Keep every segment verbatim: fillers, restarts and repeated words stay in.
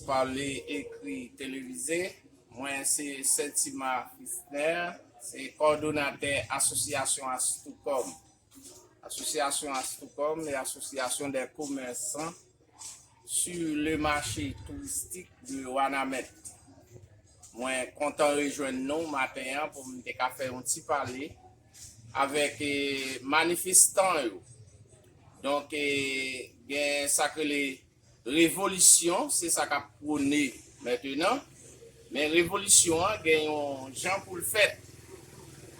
Pale, ekri, televize. Mwen se Sentima Fisner, se kòdonatè Asosyasyon Astoucom. Asosyasyon Astoucom e Asosyasyon dè Komèsan sur le marché touristique de Wanament. Mwen kontan rejwenn nou maten an pou m te ka fè yon ti pale avèk eh, manifestan yo. Donk, eh, gen sa k rele revolisyon, se sa k ap pwone mentenan. Men revolisyon an gen yon jan pou l fèt.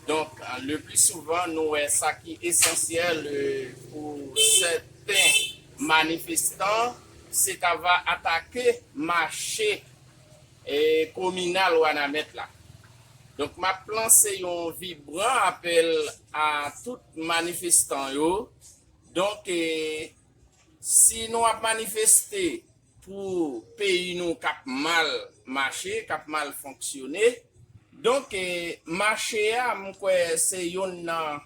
Donk, le pli souvan, nou wè sa ki esansyèl eh, pou sèten manifestan, se ta va atake mache eh, kominal Wanament la. Donk, m ap lanse yon vibran apèl a tout manifestan yo. Donk, eh, si nou ap manifeste pou peyi nou k ap mal mache, k ap mal fonksyone, donk, eh, mache a, m kwè se youn nan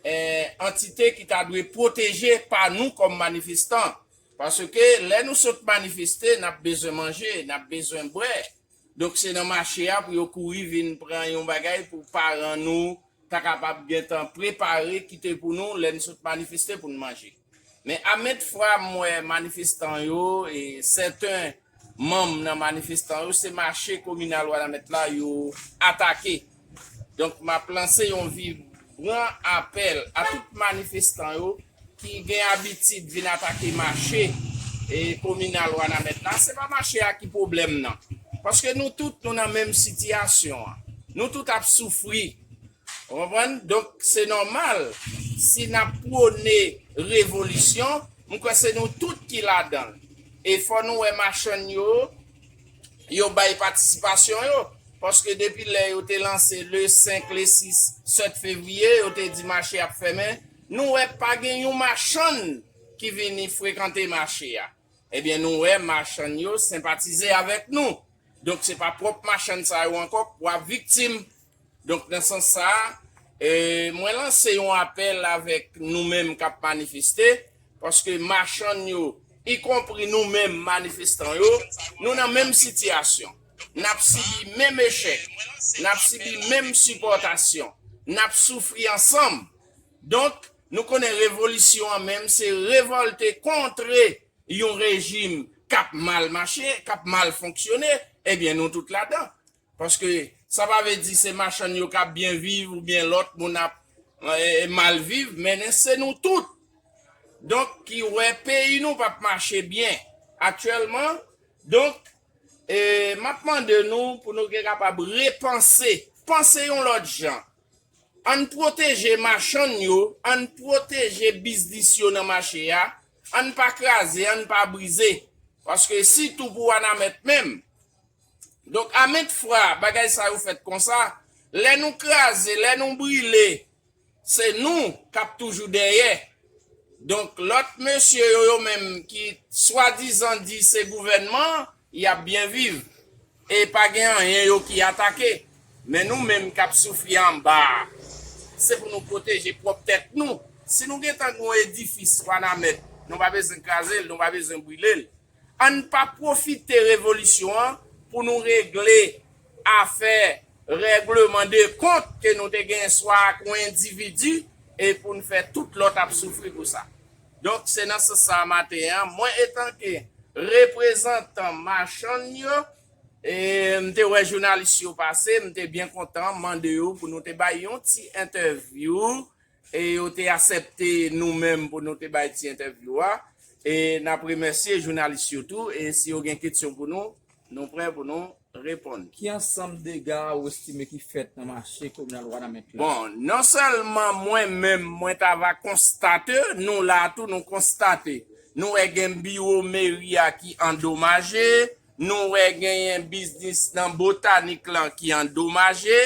eh, antite ki ta dwe pwoteje pa nou kòm manifestan. Paske lè nou sot manifeste, n ap bezwen manje, n ap bezwen bwè. Donk, se nan mache a pou yo kouri vin pran yon bagay pou paran nou ta kapab gentan prepare, kite pou nou lè n sot manifeste pou n manje. Men a ment fwa, m wè manifestan yo e sèten manm nan manifestan yo, se mache kominal Wanament la yo atake. Donk, m ap lanse yon vibran apèl a tout manifestan yo ki gen abitid vin atake mache e kominal Wanament la. Se pa mache a ki pwoblèm nan. Paske nou tout, nou nan menm sitiyasyon an. Nou tout ap soufri. Ou konprann? Donk, se nòmal, si n ap pwone revolisyon, m kwè se nou tout ki ladan l. E fò nou wè machann yo, yo bay patisipasyon yo. Paske depi lè yo te lanse le senk, le sis, sèt fevriye, yo te di mache ap fèmen. Nou wè pa gen yon machann ki vini frekante mache a. Ebyen, nou wè machann yo senpatize avèk nou. Donk, se pa pwòp machann sa yo ankò k pral viktim. Donk, nan sans sa a, eh, mwen lanse yon apèl avèk nou menm k ap manifeste, paske machann yo, ikonpri nou menm manifestan yo, nou nan menm sitiyasyon. N ap sibi menm echèk, n ap sibi menm sipòtasyon, n ap soufri ansanm. Donk, nou konnen revolisyon an menm se revòlte kontre yon rejim k ap mal mache, k ap mal fonksyone, ebyen, nou tout ladan. Paske sa pa vle di se machann yo k ap byen viv oubyen lòt moun ap eh, mal viv, men se nou tout. Donk, ki wè peyi nou p ap mache byen aktyèlman. Donk, eh, m ap mande nou pou nou te kapab repanse, panse yon lòt jan. Ann pwoteje machann yo, ann pwoteje biznis yo nan mache a, ann pa kraze, ann pa brize. Paske sitou pou Wanament menm. Donk, a ment fwa, bagay sa yo fèt konsa, lè nou kraze, lè nou brile, se nou k ap toujou dèyè. Donk, lòt mesye yo, yo menm ki swadizan di se gouvènman, y ap byen viv. E pa gen anyen yo ki atake. Men nou menm k ap soufri anba a, se pou nou pwoteje pwòp tèt nou. Si nou gentan gen yon edifis Wanament, nou pa bezwen kraze l, nou pa bezwen brile l. Ann pa pwofite revolisyon an pou nou regle afè règleman de kont ke nou te gen swa ak yon endividi e pou n fè tout lòt ap soufri pou sa. Donk, se nan sans sa a maten an, mwen etanke reprezantan machann yo, e m te wè jounalis yo pase, m te byen kontan mande yo pou nou te bay yon ti entèvyou, e yo te aksepte nou menm pou nou te bay ti entèvyou a. E n ap remèsye jounalis yo tou, e si yo gen kesyon pou nou, nou prè pou nou reponn. Ki ansanm dega ou estime ki fèt nan mache kominal Wanament la? Bon, non sèlman mwen menm, mwen ta va konstate, nou la tou, nou konstate. Nou wè gen biwo meri a ki andomaje, nou wè genyen biznis nan Botanik lan ki andomaje,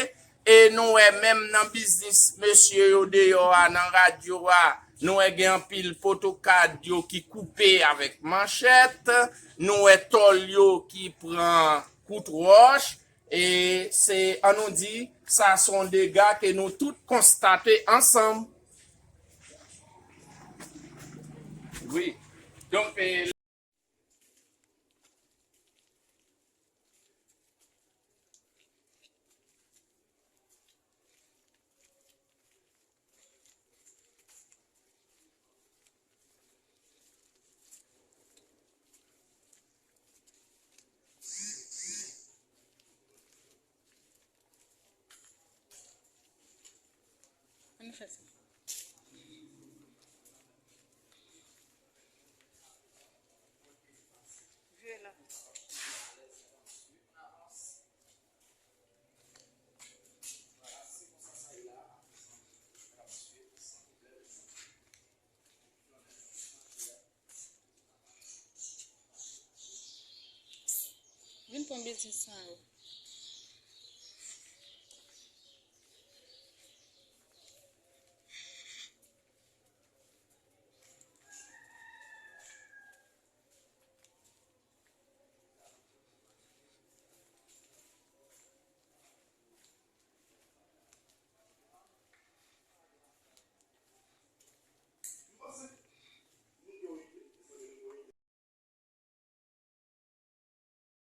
e nou wè menm nan biznis mesye yo deyò a, nan radyo a, nou wè gen anpil potokad yo ki koupe avèk manchèt, nou wè tòl yo ki pran kout wòch, e se, ann nou di, sa se yon dega ke nou tout konstate ansanm. Wi. Donk, e, Fè sa. Vye la. Vin pran biznis sa yo.